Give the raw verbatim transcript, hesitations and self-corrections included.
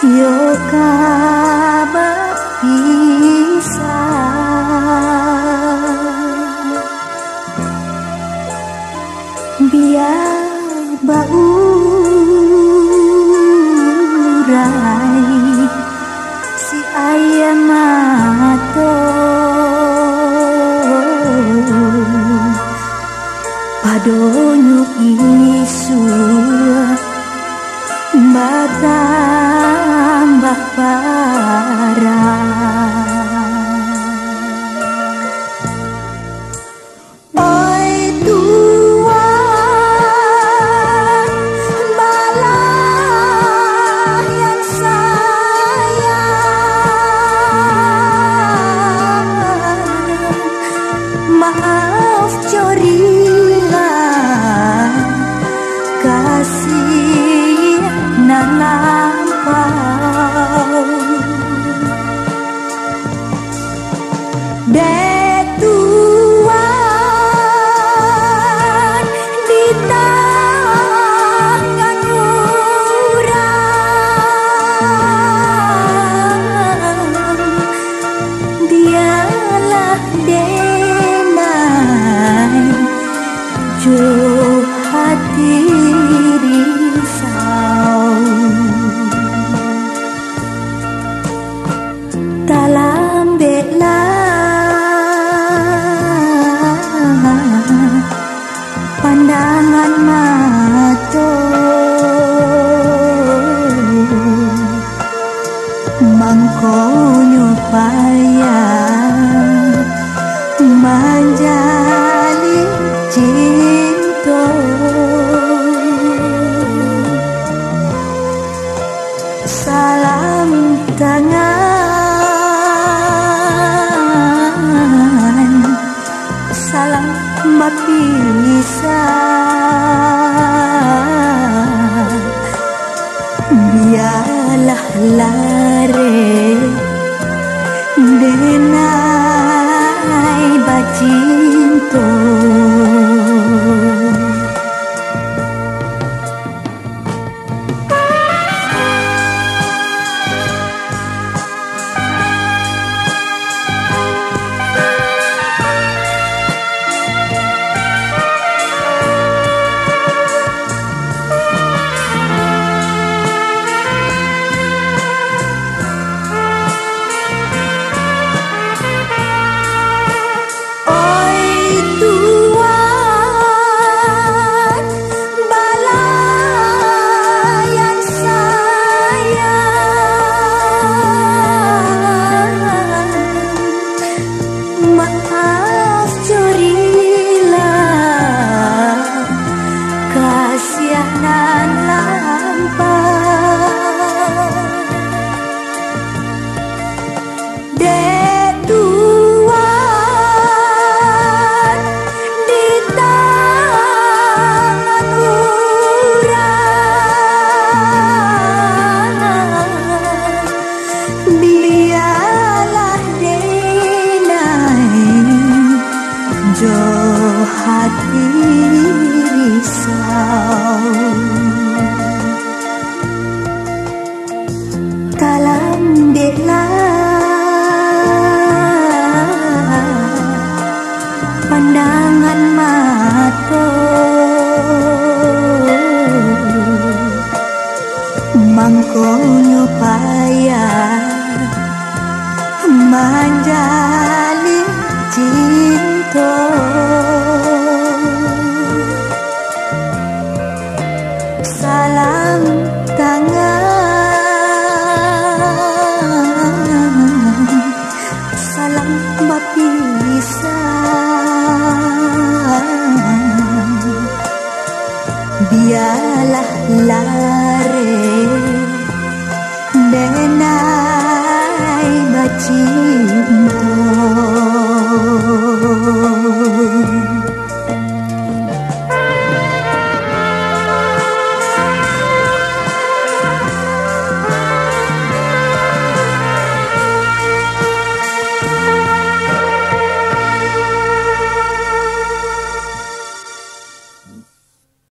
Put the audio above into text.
Yo ka bapisah, bia baurai si aia mato. Padonyo isuak batambah parah. Oi Tuhan, balahian sayang, maaf curilah kasih nan lampau. Dek Tuhan, di tangan urang, bialah denai jo hati risau. Talambeklah pandangan mato, mangkonyo payah manjalin cinto. Salam tangan, salam bapisah. Bialah lareh denai bacinto. Oi Tuhan, balahian sayang, maaf curilah kasih nan lampau. Dek Tuhan, di tangan urang, bialah denai jo hati risau. Talambeklah pandangan mato, mangkonyo payah manjalin cinto.